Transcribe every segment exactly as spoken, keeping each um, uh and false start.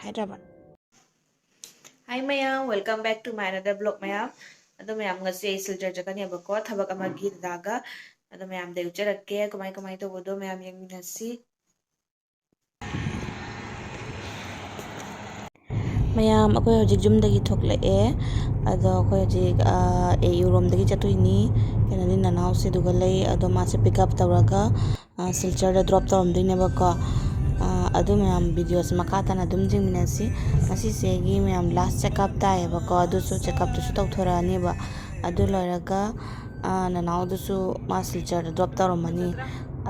ꯍꯥꯏꯗ꯭ꯔꯕ? Hi ꯃꯌꯥꯝ, welcome back to my another vlog ꯃꯌꯥꯝ꯫ ꯑꯗꯣ ꯃꯌꯥꯝ, ꯉꯁꯤ ꯑꯩ ꯁꯤꯜꯆꯔ ꯆꯠꯀꯅꯦꯕꯀꯣ, ꯊꯕꯛ ꯑꯃꯒꯤ ꯗꯗꯥꯒ꯫ ꯑꯗꯣ ꯃꯌꯥꯝꯗ ꯎꯠꯆꯔꯛꯀꯦ ꯀꯃꯥꯏ ꯀꯃꯥꯏ ꯇꯧꯕꯗꯣ ꯃꯌꯥꯝ ꯌꯦꯡꯃꯤꯟꯅꯁꯤ꯫ ꯃꯌꯥꯝ, ꯑꯩꯈꯣꯏ ꯍꯧꯖꯤꯛ ꯌꯨꯝꯗꯒꯤ ꯊꯣꯛꯂꯛꯑꯦ꯫ ꯑꯗꯣ ꯑꯩꯈꯣꯏ ꯍꯧꯖꯤꯛ, ꯑ, ꯑꯦ ꯌꯨ ꯔꯣꯝꯗꯒꯤ ꯆꯠꯇꯣꯏꯅꯤ꯫ ꯀꯩꯅꯣꯅꯤ, ꯅꯅꯥꯎꯁꯦ ꯑꯗꯨꯒ ꯂꯩ꯫ ꯑꯗꯣ ꯃꯥꯁꯦ pick up ꯇꯧꯔꯒ, ꯑ, ꯁꯤꯜꯆꯔꯗ drop ꯇꯧꯔꯝꯗꯣꯏꯅꯦꯕꯀꯣ꯫ ꯑ, ꯑꯗꯨ ꯃꯌꯥꯝ, videoꯁꯦ ꯃꯈꯥ ꯇꯥꯅ ꯑꯗꯨꯝ ꯌꯦꯡꯃꯤꯟꯅꯁꯤ꯫ ꯉꯁꯤꯁꯦ ꯑꯩꯒꯤ ꯃꯌꯥꯝ last check up ꯇꯥꯏꯌꯦꯕꯀꯣ꯫ ꯑꯗꯨꯁꯨ check upꯇꯨꯁꯨ ꯇꯧꯊꯣꯔꯛꯑꯅꯦꯕ꯫ ꯑꯗꯨ ꯂꯣꯏꯔꯒ, ꯑ, ꯅꯅꯥꯎꯗꯨꯁꯨ ꯃꯥ ꯁꯤꯜꯆꯔꯗ drop ꯇꯧꯔꯝꯃꯅꯤ꯫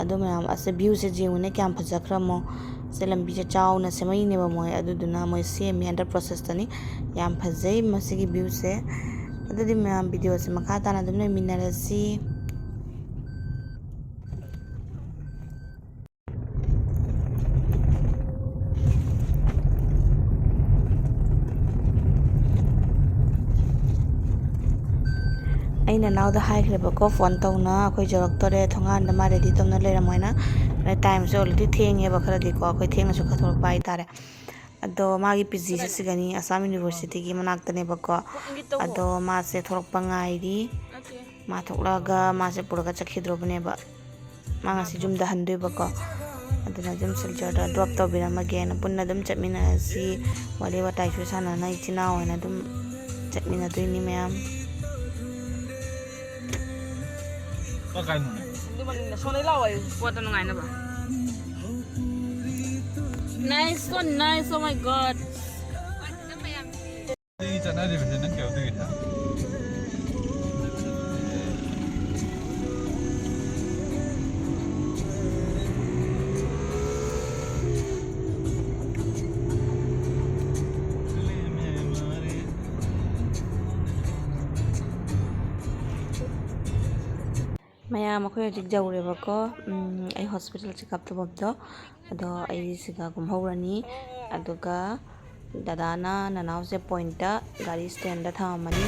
ꯑꯗꯨ ꯃꯌꯥꯝ, ꯑꯁ, viewꯁꯦ ꯌꯦꯡꯉꯨꯅꯦ, ꯀꯌꯥꯝ ꯐꯖꯈ꯭ꯔꯃꯣ꯫ ꯁꯦ, ꯂꯝꯕꯤꯁꯦ ꯆꯥꯎꯅ ꯁꯦꯝꯃꯛꯏꯅꯦꯕ ꯃꯣꯏ, ꯑꯗꯨꯗꯨꯅ ꯃꯣꯏ ꯁꯦꯝꯃꯤ, under processꯇꯅꯤ꯫ ꯌꯥꯝ ꯐꯖꯩ ꯃꯁꯤꯒꯤ viewꯁꯦ꯫ ꯑꯗꯨꯗꯤ ꯃꯌꯥꯝ, videoꯁꯦ ꯃꯈꯥ ꯇꯥꯅ ꯑꯗꯨꯝ ꯂꯩꯃꯤꯟꯅꯔꯁꯤ꯫ ꯑꯩ ꯅꯅꯥꯎꯗ ꯍꯥꯏꯈ꯭ꯔꯦꯕꯀꯣ, phone ꯇꯧꯅ, ꯑꯩꯈꯣꯏ ꯌꯧꯔꯛꯇꯣꯔꯦ, ꯊꯣꯡꯒꯥꯟꯗ ꯃꯥ ready ꯇꯧꯅ ꯂꯩꯔꯝꯃꯣꯏꯅ꯫ ꯑꯗ timeꯁꯦ already ꯊꯦꯡꯉꯦꯕ ꯈꯔꯗꯤꯀꯣ, ꯑꯩꯈꯣꯏ ꯊꯦꯡꯅꯁꯨ ꯈꯔ ꯊꯣꯛꯂꯛꯄ ꯍꯥꯏꯇꯥꯔꯦ꯫ ꯑꯗꯣ ꯃꯥꯒꯤ PGꯁꯦ ꯁꯤꯒꯅꯤ, ꯑꯁꯥꯝ Universityꯒꯤ ꯃꯅꯥꯛꯇꯅꯦꯕꯀꯣ꯫ ꯑꯗꯣ ꯃꯥꯁꯦ ꯊꯣꯛꯂꯛꯄ ꯉꯥꯏꯔꯤ꯫ ꯃꯥ ꯊꯣꯛꯂꯛꯑꯒ ꯃꯥꯁꯦ ꯄꯨꯔꯒ ꯆꯠꯈꯤꯗ꯭ꯔꯣꯕꯅꯦꯕ꯫ ꯃꯥ ꯉꯁꯤ ꯌꯨꯝꯗ ꯍꯟꯗꯣꯏꯕꯀꯣ꯫ ꯑꯗꯨꯅ ꯑꯗꯨꯝ ꯁꯤꯜꯆꯔꯗ drop ꯇꯧꯕꯤꯔꯝꯃꯒꯦꯅ, ꯄꯨꯟꯅ ꯑꯗꯨꯝ ꯆꯠꯃꯤꯟꯅꯔꯁꯤ꯫ ꯋꯥꯔꯤ ꯋꯥꯇꯥꯏꯁꯨ ꯁꯥꯟꯅꯅ ꯏꯆꯤꯟ ꯏꯅꯥꯎ ꯑꯣꯏꯅ ꯑꯗꯨꯝ ꯆꯠꯃꯤꯟꯅꯗꯣꯏꯅꯤ ꯃꯌꯥꯝ꯫ ꯁꯣꯝꯗ ꯂꯥꯛꯑꯣ, ꯑꯩ ꯄꯣꯠꯇꯣ ꯅꯨꯡꯉꯥꯏꯅꯕ꯫ Nice, so nice, oh my God. ꯆꯠꯅꯔꯤꯕꯁꯦ ꯅꯪ ꯀꯩꯗꯧꯗꯣꯏꯒꯦ? ꯃꯌꯥꯝ, ꯑꯩꯈꯣꯏ ꯍꯧꯖꯤꯛ ꯌꯧꯔꯦꯕꯀꯣ꯫ ꯎꯝ, ꯑꯩ hospital check up ꯇꯧꯐꯝꯗꯣ꯫ ꯑꯗꯣ ꯑꯩ ꯁꯤꯒ ꯀꯨꯝꯍꯧꯔꯅꯤ꯫ ꯑꯗꯨꯒ ꯗꯗꯥꯅ ꯅꯅꯥꯎꯁꯦ pointꯇ ꯒꯥꯔꯤ standꯇ ꯊꯝꯃꯝꯃꯅꯤ꯫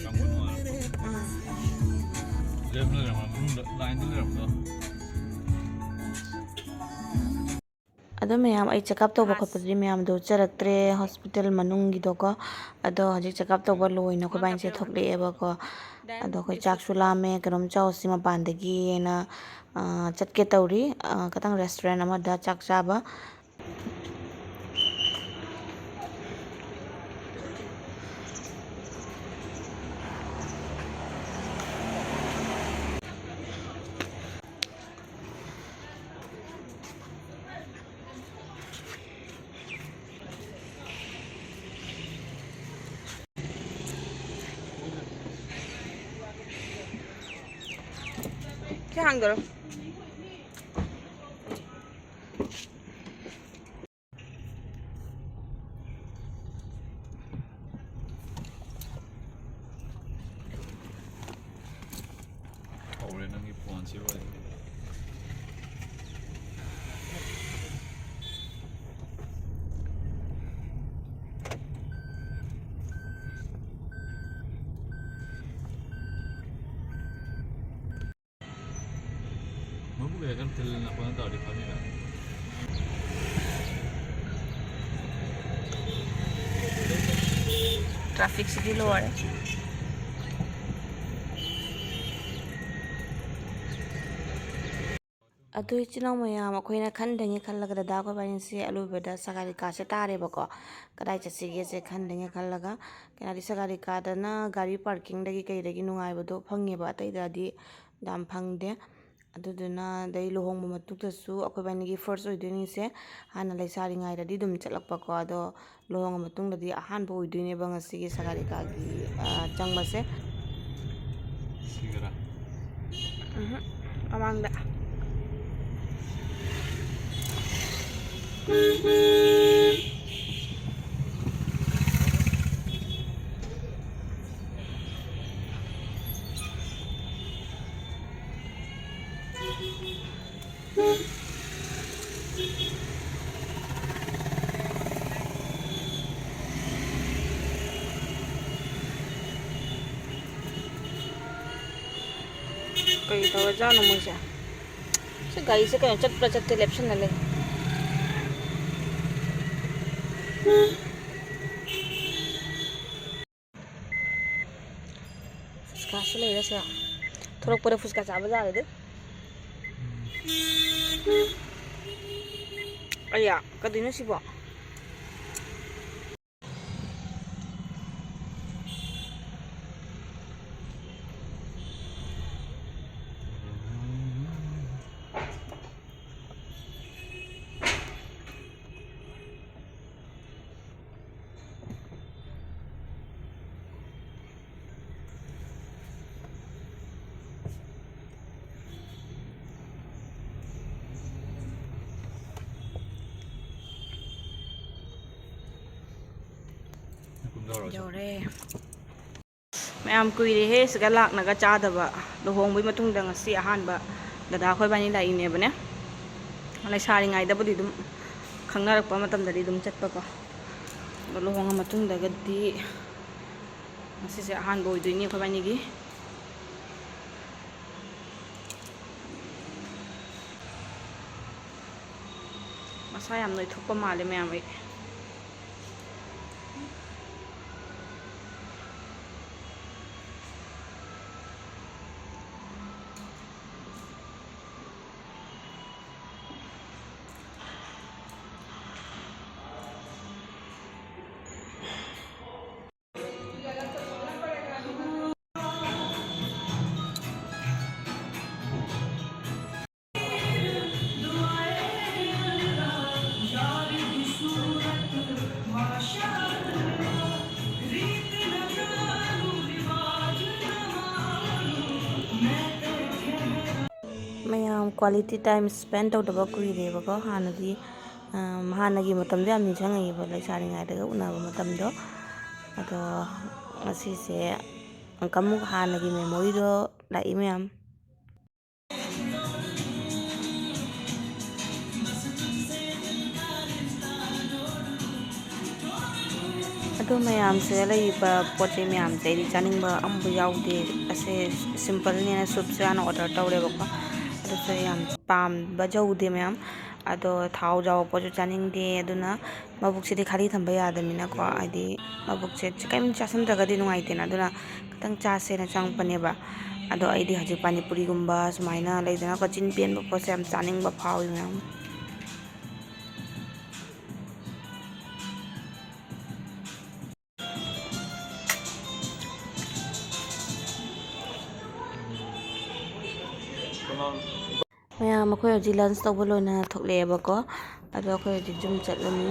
ꯆꯪꯕ ꯅꯨꯡꯉꯥꯏꯔꯕꯣ? ꯂꯦꯞꯅ ꯂꯩꯔꯝꯕ ꯃꯅꯨꯡꯗ ꯂꯥꯏꯟꯗ ꯂꯩꯔꯝꯕꯗꯣ꯫ ꯑꯗꯣ ꯃꯌꯥꯝ, ꯑꯩ ꯆꯦꯛꯑꯞ ꯇꯧꯕ ꯈꯣꯠꯄꯗꯨꯗꯤ ꯃꯌꯥꯝꯗꯣ ꯎꯠꯆꯔꯛꯇ꯭ꯔꯦ, ꯍꯣꯁꯄꯤꯇꯥꯜ ꯃꯅꯨꯡꯒꯤꯗꯣꯀꯣ꯫ ꯑꯗꯣ ꯍꯧꯖꯤꯛ ꯆꯦꯛꯑꯞ ꯇꯧꯕ ꯂꯣꯏꯅ ꯑꯩꯈꯣꯏ ꯏꯕꯥꯅꯤꯁꯦ ꯊꯣꯛꯂꯛꯑꯦꯕꯀꯣ꯫ ꯑꯗꯣ ꯑꯩꯈꯣꯏ ꯆꯥꯛꯁꯨ ꯂꯥꯝꯃꯦ, ꯀꯩꯅꯣꯝ ꯆꯥꯎꯁꯤ ꯃꯄꯥꯟꯗꯒꯤꯅ, ꯑ, ꯆꯠꯀꯦ ꯇꯧꯔꯤ꯫ ꯑ, ꯈꯤꯇꯪ ꯔꯦꯁꯇꯨꯔꯦꯟ ꯑꯃꯗ ꯆꯥꯛ ꯆꯥꯕ꯫ ꯁꯤ ꯍꯥꯡꯗꯣꯔꯣ꯫ ꯍꯧꯔꯦ ꯅꯪꯒꯤ ꯐꯣꯟꯁꯤꯕꯨ꯫ ꯃꯕꯨꯛ ꯀꯌꯥ ꯀꯟꯅ ꯊꯤꯜꯂ ꯅꯥꯀꯣꯡꯗ ꯇꯧꯔꯗꯤ ꯐꯅꯤꯗ꯫ ꯇ꯭ꯔꯥꯐꯤꯛꯁꯤꯗꯤ ꯂꯣꯏꯔꯦ꯫ ꯑꯗꯨ ꯏꯆꯤꯟ ꯏꯅꯥꯎ ꯃꯌꯥꯝ, ꯑꯩꯈꯣꯏꯅ ꯈꯟꯗꯉꯩ ꯈꯜꯂꯒ ꯗꯗꯥ ꯑꯩꯈꯣꯏ ꯏꯕꯥꯅꯤꯁꯦ ꯑꯂꯨꯕꯗ ꯁꯒꯥꯔꯤꯀꯥꯁꯦ ꯇꯥꯔꯦꯕꯀꯣ꯫ ꯀꯗꯥꯏ ꯆꯠꯁꯤꯒꯦꯁꯦ ꯈꯟꯗꯉꯩ ꯈꯜꯂꯒ, ꯀꯩꯅꯣꯗꯤ ꯁꯒꯥꯔꯤꯀꯥꯗꯅ ꯒꯥꯔꯤ ꯄꯥꯔꯀꯤꯡꯗꯒꯤ ꯀꯩꯗꯒꯤ ꯅꯨꯡꯉꯥꯏꯕꯗꯣ ꯐꯪꯉꯦꯕ, ꯑꯇꯩꯗꯗꯤ ꯌꯥꯝ ꯐꯪꯗꯦ꯫ ꯑꯗꯨꯗꯨꯅ ꯑꯗꯩ ꯂꯨꯍꯣꯡꯕ ꯃꯇꯨꯡꯗꯁꯨ ꯑꯩꯈꯣꯏ ꯏꯕꯥꯅꯤꯒꯤ ꯐꯥꯔꯁ ꯑꯣꯏꯗꯣꯏꯅꯤꯁꯦ꯫ ꯍꯥꯟꯅ ꯂꯩꯁꯥꯔꯤꯉꯩꯗꯗꯤ ꯑꯗꯨꯝ ꯆꯠꯂꯛꯄꯀꯣ, ꯑꯗꯣ ꯂꯨꯍꯣꯡꯉ ꯃꯇꯨꯡꯗꯗꯤ ꯑꯍꯥꯟꯕ ꯑꯣꯏꯗꯣꯏꯅꯦꯕ ꯉꯁꯤꯒꯤ ꯁꯒꯥꯔꯤꯀꯥꯒꯤ, ꯑ, ꯆꯪꯕꯁꯦ꯫ ꯁꯤꯒꯔꯥ? ꯎꯝꯍꯨꯝ, ꯃꯃꯥꯡꯗ꯫ ꯀꯔꯤ ꯇꯧꯔꯖꯥꯠꯅꯣ ꯃꯣꯏꯁꯦ? ꯁꯤ ꯒꯥꯔꯤꯁꯦ ꯀꯩꯅꯣ ꯆꯠꯄ꯭ꯔꯥ ꯆꯠꯇꯦ ꯂꯦꯞꯁꯟꯅ ꯂꯩ꯫ ꯐꯨꯁꯀꯥꯁꯨ ꯂꯩꯔꯦ ꯁꯤꯗ꯫ ꯊꯣꯔꯛꯄꯗ ꯐꯨꯁꯀꯥ ꯆꯥꯕ ꯌꯥꯔꯦꯗ꯫ ꯑꯌꯥ, ꯀꯗꯣꯏꯅꯣ ꯁꯤꯕꯣ? ꯌꯧꯔꯦ꯫ ꯃꯌꯥꯝ ꯀꯨꯏꯔꯦꯍꯦ ꯁꯤꯒ ꯂꯥꯛꯅꯒ ꯆꯥꯗꯕ꯫ ꯂꯨꯍꯣꯡꯕꯩ ꯃꯇꯨꯡꯗ ꯉꯁꯤ ꯑꯍꯥꯟꯕ ꯗꯗꯥ ꯑꯩꯈꯣꯏ ꯏꯕꯥꯅꯤ ꯂꯥꯛꯏꯅꯦꯕꯅꯦ꯫ ꯂꯩꯁꯥꯔꯤꯉꯩꯗꯕꯨꯗꯤ ꯑꯗꯨꯝ ꯈꯪꯅꯔꯛꯄ ꯃꯇꯝꯗꯗꯤ ꯑꯗꯨꯝ ꯆꯠꯄꯀꯣ꯫ ꯑꯗꯣ ꯂꯨꯍꯣꯡꯉ ꯃꯇꯨꯡꯗꯒꯗꯤ ꯉꯁꯤꯁꯦ ꯑꯍꯥꯟꯕ ꯑꯣꯏꯗꯣꯏꯅꯤ ꯑꯩꯈꯣꯏ ꯏꯕꯥꯅꯤꯒꯤ꯫ ꯃꯁꯥ ꯌꯥꯝ ꯅꯣꯏꯊꯣꯛꯄ ꯃꯥꯜꯂꯦ ꯃꯌꯥꯝ ꯑꯩ꯫ ꯃꯌꯥꯝ quality time spend ꯇꯧꯗꯕ ꯀꯨꯏꯔꯦꯕꯀꯣ꯫ ꯍꯥꯟꯅꯗꯤ, ꯑꯝ, ꯍꯥꯟꯅꯒꯤ ꯃꯇꯝꯗꯣ ꯌꯥꯝ ꯅꯤꯡꯁꯤꯡꯉꯛꯑꯦꯕ, ꯂꯩꯁꯥꯔꯤꯉꯩꯗꯒ ꯎꯅꯕ ꯃꯇꯝꯗꯣ꯫ ꯑꯗꯣ ꯉꯁꯤꯁꯦ ꯑꯃꯨꯛ ꯍꯥꯟꯅꯒꯤ memoryꯗꯣ ꯂꯥꯛꯏ ꯃꯌꯥꯝ꯫ ꯑꯗꯣ ꯃꯌꯥꯝꯁꯤꯗ ꯂꯩꯔꯤꯕ ꯄꯣꯠ ꯆꯩ ꯃꯌꯥꯝꯁꯦ ꯑꯩꯗꯤ ꯆꯥꯅꯤꯡꯕ ꯑꯃꯐꯥꯎ ꯌꯥꯎꯗꯦ꯫ ꯑꯁꯦ ꯁꯤꯝꯄꯜꯅꯦꯅ ꯁꯨꯞꯁꯦ ꯍꯥꯟꯅ ꯑꯣꯔꯗꯔ ꯇꯧꯔꯦꯕꯀꯣ꯫ ꯑꯗꯨꯁꯨ ꯌꯥꯝ ꯄꯥꯝꯕ ꯌꯧꯗꯦ ꯃꯌꯥꯝ꯫ ꯑꯗꯣ ꯊꯥꯎ ꯌꯥꯎꯕ ꯄꯣꯠꯁꯨ ꯆꯥꯅꯤꯡꯗꯦ꯫ ꯑꯗꯨꯅ ꯃꯕꯨꯛꯁꯤꯗꯤ ꯈꯥꯂꯤ ꯊꯝꯕ ꯌꯥꯗꯕꯅꯤꯅꯀꯣ, ꯍꯥꯏꯗꯤ ꯃꯕꯨꯛꯁꯦ ꯀꯔꯤꯝ ꯆꯥꯁꯤꯟꯗ꯭ꯔꯒꯗꯤ ꯅꯨꯡꯉꯥꯏꯇꯦꯅ꯫ ꯑꯗꯨꯅ ꯈꯤꯇꯪ ꯆꯥꯁꯦꯅ ꯆꯪꯉꯛꯄꯅꯦꯕ꯫ ꯑꯗꯣ ꯑꯩꯗꯤ ꯍꯧꯖꯤꯛ ꯄꯥꯅꯤꯄꯨꯔꯤꯒꯨꯝꯕ ꯁꯨꯃꯥꯏꯅ ꯂꯩꯗꯅꯀꯣ, ꯆꯤꯟ ꯄꯦꯟꯕ ꯄꯣꯠꯁꯦ ꯌꯥꯝ ꯆꯥꯅꯤꯡꯕ ꯐꯥꯎꯏ ꯃꯌꯥꯝ꯫ ꯃꯌꯥꯝ, ꯑꯩꯈꯣꯏ ꯍꯧꯖꯤꯛ ꯂꯟꯁ ꯇꯧꯕ ꯂꯣꯏꯅ ꯊꯣꯛꯂꯛꯑꯦꯕꯀꯣ꯫ ꯑꯗꯣ ꯑꯩꯈꯣꯏ ꯍꯧꯖꯤꯛ ꯌꯨꯝ ꯆꯠꯂꯅꯤ꯫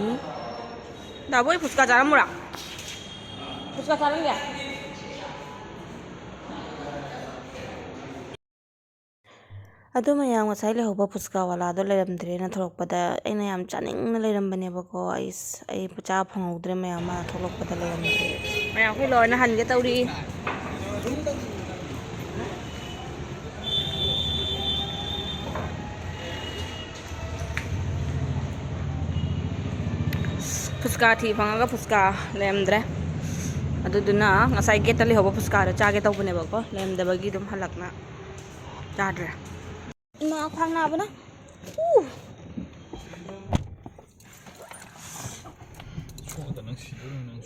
ꯗꯥꯕꯣꯏ, ꯐꯨꯆꯀꯥ ꯆꯥꯔꯝꯃꯨꯔꯥ? ꯐꯨꯆꯀꯥ ꯆꯥꯔꯝꯒꯦ꯫ ꯑꯗꯨ ꯃꯌꯥꯝ, ꯉꯁꯥꯏ ꯂꯩꯍꯧꯕ ꯐꯨꯆꯀꯥ ꯋꯥꯂꯥꯗꯣ ꯂꯩꯔꯝꯗ꯭ꯔꯦꯅ ꯊꯣꯛꯂꯛꯄꯗ ꯑꯩꯅ ꯌꯥꯝ ꯆꯥꯅꯤꯡꯅ ꯂꯩꯔꯝꯕꯅꯦꯕꯀꯣ꯫ ꯑꯩꯁ, ꯑꯩ ꯆꯥ ꯐꯪꯍꯧꯗ꯭ꯔꯦ ꯃꯌꯥꯝ, ꯃꯥ ꯊꯣꯛꯂꯛꯄꯗ ꯂꯩꯔꯝꯗ꯭ꯔꯦ꯫ ꯃꯌꯥꯝ, ꯑꯩꯈꯣꯏ ꯂꯣꯏꯅ ꯍꯟꯒꯦ ꯇꯧꯔꯤ꯫ ꯐꯨꯆꯀꯥ ꯊꯤ ꯐꯪꯉꯒ ꯐꯨꯆꯀꯥ ꯂꯩꯔꯝꯗ꯭ꯔꯦ꯫ ꯑꯗꯨꯗꯨꯅ ꯉꯁꯥꯏ ꯒꯦꯠꯇ ꯂꯩꯍꯧꯕ ꯐꯨꯆꯀꯥꯗꯣ ꯆꯥꯒꯦ ꯇꯧꯕꯅꯦꯕꯀꯣ, ꯂꯩꯔꯝꯗꯕꯒꯤ ꯑꯗꯨꯝ ꯍꯜꯂꯛꯅ ꯆꯥꯗ꯭ꯔꯦ꯫ ꯏꯃꯥ, ꯈ꯭ꯋꯥꯡ ꯅꯥꯕꯅ꯫ ꯎ꯫ ꯁꯣꯛꯑꯗ ꯅꯪ ꯁꯤꯗꯣꯔꯦ ꯅꯪ꯫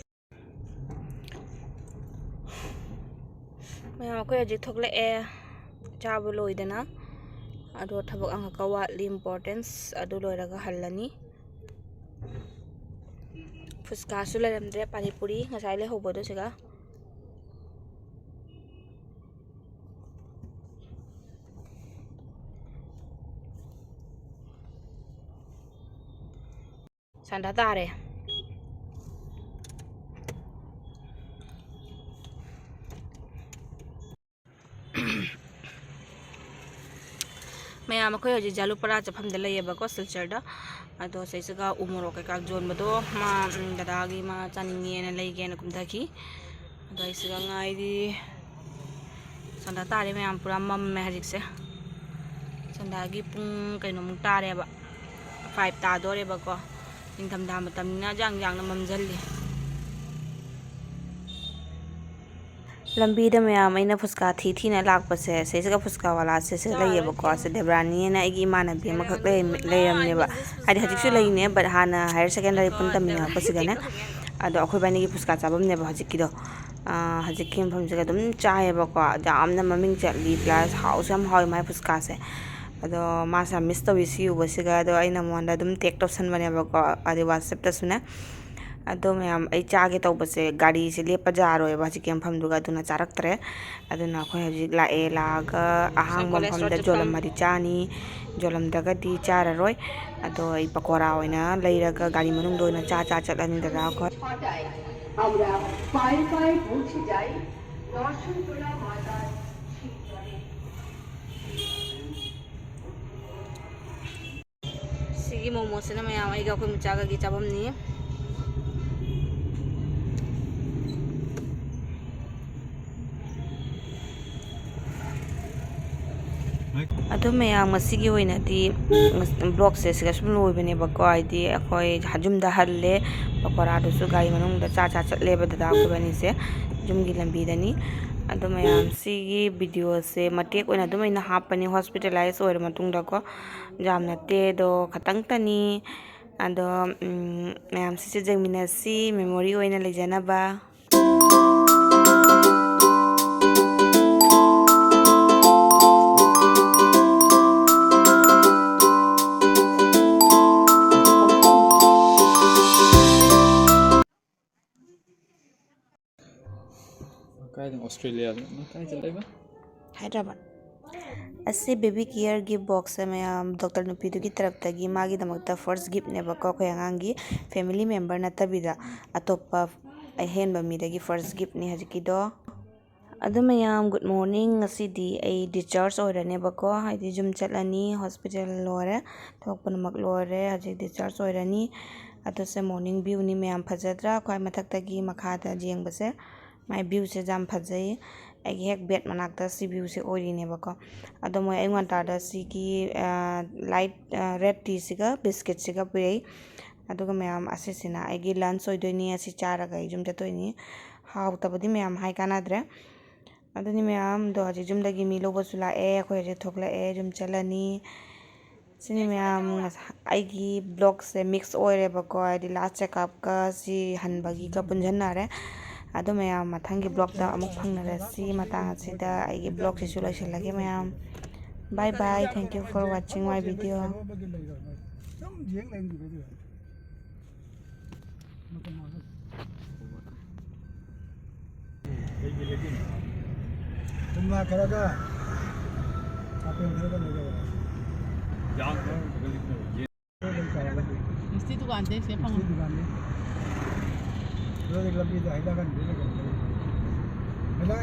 ꯃꯌꯥꯝ, ꯑꯩꯈꯣꯏ ꯍꯧꯖꯤꯛ ꯊꯣꯛꯂꯛꯑꯦ, ꯆꯥꯕ ꯂꯣꯏꯗꯅ꯫ ꯑꯗꯣ ꯊꯕꯛ ꯑꯃꯈꯛꯀ ꯋꯥꯠꯂꯤ, ꯏꯝꯄꯣꯔꯇꯦꯟꯁ, ꯑꯗꯨ ꯂꯣꯏꯔꯒ ꯍꯜꯂꯅꯤ꯫ ꯐꯨꯆꯀꯥꯁꯨ ꯂꯩꯔꯝꯗ꯭ꯔꯦ, ꯄꯥꯅꯤꯄꯨꯔꯤ ꯉꯁꯥꯏ ꯂꯩꯍꯧꯕꯗꯣ ꯁꯤꯒ꯫ ꯁꯟꯗꯥ ꯇꯥꯔꯦ꯫ ꯃꯌꯥꯝ, ꯑꯩꯈꯣꯏ ꯍꯧꯖꯤꯛ ꯖꯥꯂꯨꯄꯔꯥ ꯆꯠꯐꯝꯗ ꯂꯩꯌꯦꯕꯀꯣ, ꯁꯤꯜꯆꯔꯗ꯫ ꯑꯗꯣ ꯁꯤꯁꯤꯒ ꯎ ꯃꯣꯔꯣꯛ ꯀꯩꯀꯥ ꯌꯣꯟꯕꯗꯣ ꯃꯥ, ꯎꯝ, ꯗꯗꯥꯒꯤ ꯃꯥ ꯆꯥꯅꯤꯡꯉꯦꯅ ꯂꯩꯒꯦꯅ ꯀꯨꯝꯊꯈꯤ꯫ ꯑꯗꯣ ꯑꯩꯁꯤꯒ ꯉꯥꯏꯔꯤ꯫ ꯁꯟꯗꯥ ꯇꯥꯔꯦ ꯃꯌꯥꯝ, ꯄꯨꯔꯥ ꯃꯝꯃꯦ ꯍꯧꯖꯤꯛꯁꯦ꯫ ꯁꯟꯗꯥꯒꯤ ꯄꯨꯡ ꯀꯩꯅꯣꯃꯨꯛ ꯇꯥꯔꯦꯕ, ꯐꯥꯏꯚ ꯇꯥꯗꯣꯔꯦꯕꯀꯣ꯫ ꯅꯤꯡꯊꯝꯊꯥ ꯃꯇꯝꯅꯤꯅ ꯌꯥꯡ ꯌꯥꯡꯅ ꯃꯝꯁꯤꯜꯂꯤ꯫ ꯂꯝꯕꯤꯗ ꯃꯌꯥꯝ ꯑꯩꯅ ꯐꯨꯁꯀꯥ ꯊꯤ ꯊꯤꯅ ꯂꯥꯛꯄꯁꯦ, ꯁꯤꯁꯤꯒ ꯐꯨꯁꯀꯥ ꯋꯥꯂꯥꯁꯦ ꯁꯤꯗ ꯂꯩꯌꯦꯕꯀꯣ꯫ ꯁꯤ ꯗꯦꯕ꯭ꯔꯥꯅꯤ ꯍꯥꯏꯅ ꯑꯩꯒꯤ ꯏꯃꯥꯟꯅꯕꯤ ꯑꯃꯈꯛ ꯂꯩꯔꯝ-, ꯂꯩꯔꯝꯅꯦꯕ꯫ ꯍꯥꯏꯗꯤ ꯍꯧꯖꯤꯛꯁꯨ ꯂꯩꯅꯦ, but ꯍꯥꯟꯅ higher secondary ꯄꯨꯟ ꯇꯝꯃꯤꯟꯅꯔꯛꯄꯁꯤꯒꯅꯦ꯫ ꯑꯗꯣ ꯑꯩꯈꯣꯏ ꯏꯕꯥꯅꯤꯒꯤ ꯐꯨꯁꯀꯥ ꯆꯥꯐꯝꯅꯦꯕ ꯍꯧꯖꯤꯛꯀꯤꯗꯣ꯫ ꯑꯥ, ꯍꯧꯖꯤꯛꯀꯤ ꯃꯐꯝꯁꯤꯒ ꯑꯗꯨꯝ ꯆꯥꯏꯌꯦꯕꯀꯣ꯫ ꯌꯥꯝꯅ ꯃꯃꯤꯡ ꯆꯠꯂꯤ, plus ꯍꯥꯎꯁꯨ ꯌꯥꯝ ꯍꯥꯎꯋꯤ ꯃꯥꯏ ꯐꯨꯁꯀꯥꯁꯦ꯫ ꯑꯗꯣ ꯃꯥꯁꯦ ꯌꯥꯝ miss ꯇꯧꯋꯤ ꯁꯤ ꯎꯕꯁꯤꯒ꯫ ꯑꯗꯣ ꯑꯩꯅ ꯃꯉꯣꯟꯗ ꯑꯗꯨꯝ tag ꯇꯧꯁꯟꯕꯅꯦꯕꯀꯣ, ꯍꯥꯏꯗꯤ WhatsApp-ꯇꯁꯨꯅꯦ꯫ ꯑꯗꯣ ꯃꯌꯥꯝ, ꯑꯩ ꯆꯥꯒꯦ ꯇꯧꯕꯁꯦ ꯒꯥꯔꯤꯁꯦ ꯂꯦꯞꯄ ꯌꯥꯔꯣꯏꯕ ꯍꯧꯖꯤꯛꯀꯤ ꯃꯐꯝꯗꯨꯒ, ꯑꯗꯨꯅ ꯆꯥꯔꯛꯇ꯭ꯔꯦ꯫ ꯑꯗꯨꯅ ꯑꯩꯈꯣꯏ ꯍꯧꯖꯤꯛ ꯂꯥꯛꯑꯦ, ꯂꯥꯛꯑꯒ ꯑꯍꯥꯡꯕ ꯃꯐꯝꯗ ꯖꯣꯂꯝꯃꯗꯤ ꯆꯥꯅꯤ, ꯖꯣꯂꯝꯗ꯭ꯔꯒꯗꯤ ꯆꯥꯔꯔꯣꯏ꯫ ꯑꯗꯣ ꯑꯩ ꯄꯀꯣꯔꯥ ꯑꯣꯏꯅ ꯂꯩꯔꯒ ꯒꯥꯔꯤ ꯃꯅꯨꯡꯗ ꯑꯣꯏꯅ ꯆꯥ ꯆꯥ ꯆꯠꯂꯅꯤ ꯗꯗꯥ ꯑꯩꯈꯣꯏ꯫ আমরা পায়ে পায়ে পৌঁছে যাই দর্শনতলা মাতার শিবচরে। ꯁꯤꯒꯤ ꯃꯣꯃꯣꯁꯤꯅ ꯃꯌꯥꯝ ꯑꯩꯒ ꯑꯩꯈꯣꯏ ꯃꯆꯥꯒꯒꯤ ꯆꯥꯐꯝꯅꯤ꯫ ꯑꯗꯣ ꯃꯌꯥꯝ, ꯉꯁꯤꯒꯤ ꯑꯣꯏꯅꯗꯤ vlog-ꯁꯦ ꯁꯤꯗ ꯁꯨꯝ ꯂꯣꯏꯕꯅꯦꯕꯀꯣ꯫ ꯍꯥꯏꯗꯤ ꯑꯩꯈꯣꯏ ꯌꯨꯝꯗ ꯍꯜꯂꯦ, ꯄꯀꯣꯔꯥꯗꯨꯁꯨ ꯒꯥꯔꯤ ꯃꯅꯨꯡꯗ ꯆꯥ ꯆꯥ ꯆꯠꯂꯦꯕ ꯗꯗꯥ ꯑꯩꯈꯣꯏꯕꯥꯅꯤꯁꯦ ꯌꯨꯝꯒꯤ ꯂꯝꯕꯤꯗꯅꯤ꯫ ꯑꯗꯣ ꯃꯌꯥꯝ, ꯁꯤꯒꯤ video-ꯁꯦ ꯃꯇꯦꯛ ꯑꯣꯏꯅ ꯑꯗꯨꯝ ꯑꯩꯅ ꯍꯥꯞꯄꯅꯤ꯫ Hospitalize ꯑꯣꯏꯔ ꯃꯇꯨꯡꯗꯀꯣ, ꯌꯥꯝ ꯅꯠꯇꯦ ꯑꯗꯣ ꯈꯇꯪꯇꯅꯤ꯫ ꯑꯗꯣ, ꯎꯝ, ꯃꯌꯥꯝ ꯁꯤꯁꯨ ꯌꯦꯡꯃꯤꯟꯅꯁꯤ, memory ꯑꯣꯏꯅ ꯂꯩꯖꯅꯕ꯫ ꯀꯥꯏꯗꯅꯣ? ꯑꯣꯁꯇ꯭ꯔꯦꯂꯤꯌꯥꯗ꯫ ꯅꯪ ꯀꯥꯏ ꯆꯠꯂꯦꯕ? ꯍꯥꯏꯗ꯭ꯔꯕꯥꯗ꯫ ꯑꯁꯤ baby care-ꯒꯤ box-ꯁꯦ ꯃꯌꯥꯝ, ꯗꯣꯛꯇꯔ ꯅꯨꯄꯤꯗꯨꯒꯤ ꯇꯔꯞꯇꯒꯤ ꯃꯥꯒꯤꯗꯃꯛꯇ first gift-ꯅꯦꯕꯀꯣ꯫ ꯑꯩꯈꯣꯏ ꯑꯉꯥꯡꯒꯤ family member ꯅꯠꯇꯕꯤꯗ ꯑꯇꯣꯞꯄ ꯑꯍꯦꯟꯕ ꯃꯤꯗꯒꯤ first gift-ꯅꯤ ꯍꯧꯖꯤꯛꯀꯤꯗꯣ꯫ ꯑꯗꯨ ꯃꯌꯥꯝ, good morning꯫ ꯉꯁꯤꯗꯤ ꯑꯩ discharge ꯑꯣꯏꯔꯅꯦꯕꯀꯣ, ꯍꯥꯏꯗꯤ ꯌꯨꯝ ꯆꯠꯂꯅꯤ, hospital ꯂꯣꯏꯔꯦ, ꯊꯕꯛ ꯄꯨꯝꯅꯃꯛ ꯂꯣꯏꯔꯦ, ꯍꯧꯖꯤꯛ discharge ꯑꯣꯏꯔꯅꯤ꯫ ꯑꯗꯨꯁꯦ morning view-ꯅꯤ ꯃꯌꯥꯝ, ꯐꯖꯗ꯭ꯔꯥ? ꯈ꯭ꯋꯥꯏ ꯃꯊꯛꯇꯒꯤ ꯃꯈꯥꯗ ꯌꯦꯡꯕꯁꯦ꯫ ꯃꯥꯏ view-ꯁꯦ ꯌꯥꯝ ꯐꯖꯩ꯫ ꯑꯩꯒꯤ ꯍꯦꯛ bed ꯃꯅꯥꯛꯇ ꯁꯤ view-ꯁꯦ ꯑꯣꯏꯔꯤꯅꯦꯕꯀꯣ꯫ ꯑꯗꯣ ꯃꯣꯏ ꯑꯌꯨꯛ ꯉꯟꯇꯥꯗ ꯁꯤꯒꯤ, ꯑ, light, ꯑ, red tea-ꯁꯤꯒ biscuit-ꯁꯤꯒ ꯄꯤꯔꯛꯏ꯫ ꯑꯗꯨꯒ ꯃꯌꯥꯝ, ꯑꯁꯤꯁꯤꯅ ꯑꯩꯒꯤ lunch ꯑꯣꯏꯗꯣꯏꯅꯤ꯫ ꯑꯁꯤ ꯆꯥꯔꯒ ꯑꯩ ꯌꯨꯝ ꯆꯠꯇꯣꯏꯅꯤ꯫ ꯍꯥꯎꯇꯕꯗꯤ ꯃꯌꯥꯝ ꯍꯥꯏ ꯀꯥꯟꯅꯗ꯭ꯔꯦ꯫ ꯑꯗꯨꯅꯤ ꯃꯌꯥꯝꯗꯣ, ꯍꯧꯖꯤꯛ ꯌꯨꯝꯗꯒꯤ ꯃꯤ ꯂꯧꯕꯁꯨ ꯂꯥꯛꯑꯦ, ꯑꯩꯈꯣꯏ ꯍꯧꯖꯤꯛ ꯊꯣꯛꯂꯛꯑꯦ, ꯌꯨꯝ ꯆꯠꯂꯅꯤ꯫ ꯁꯤꯅꯤ ꯃꯌꯥꯝ, ꯉꯁ-, ꯑꯩꯒꯤ ꯕ꯭ꯂꯣꯛꯁꯦ ꯃꯤꯛꯁ ꯑꯣꯏꯔꯦꯕꯀꯣ, ꯍꯥꯏꯗꯤ ꯂꯥꯁ ꯆꯦꯛꯑꯞꯀ ꯁꯤ ꯍꯟꯕꯒꯤꯒ ꯄꯨꯟꯁꯤꯟꯅꯔꯦ꯫ ꯑꯗꯣ ꯃꯌꯥꯝ, ꯃꯊꯪꯒꯤ ꯕ꯭ꯂꯣꯛꯇ ꯑꯃꯨꯛ ꯐꯪꯅꯔꯁꯤ꯫ ꯃꯇꯥꯡ ꯑꯁꯤꯗ ꯑꯩꯒꯤ ꯕ꯭ꯂꯣꯛꯁꯤꯁꯨ ꯂꯣꯏꯁꯤꯜꯂꯒꯦ ꯃꯌꯥꯝ꯫ Bye bye, thank you for watching my video. तुम ना करोगा, आप लोग घर का नहीं करोगा। मिस्त्री दुकान थे, शेफ हम। मिस्त्री दुकान है। रोज एक लंबी जाहिला का निकलेगा। मिला